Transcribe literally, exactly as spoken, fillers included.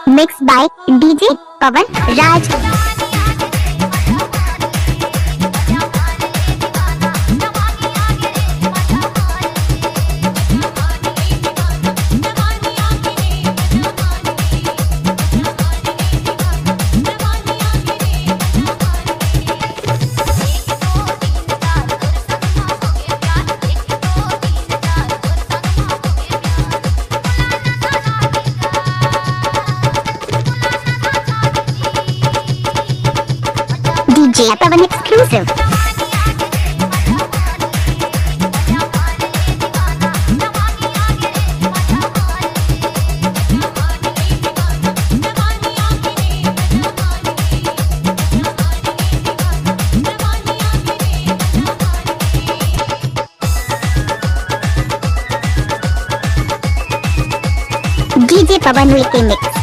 Mixed by D J Pawan Raj. D J Pawan exclusive. D J Pawan with the mix.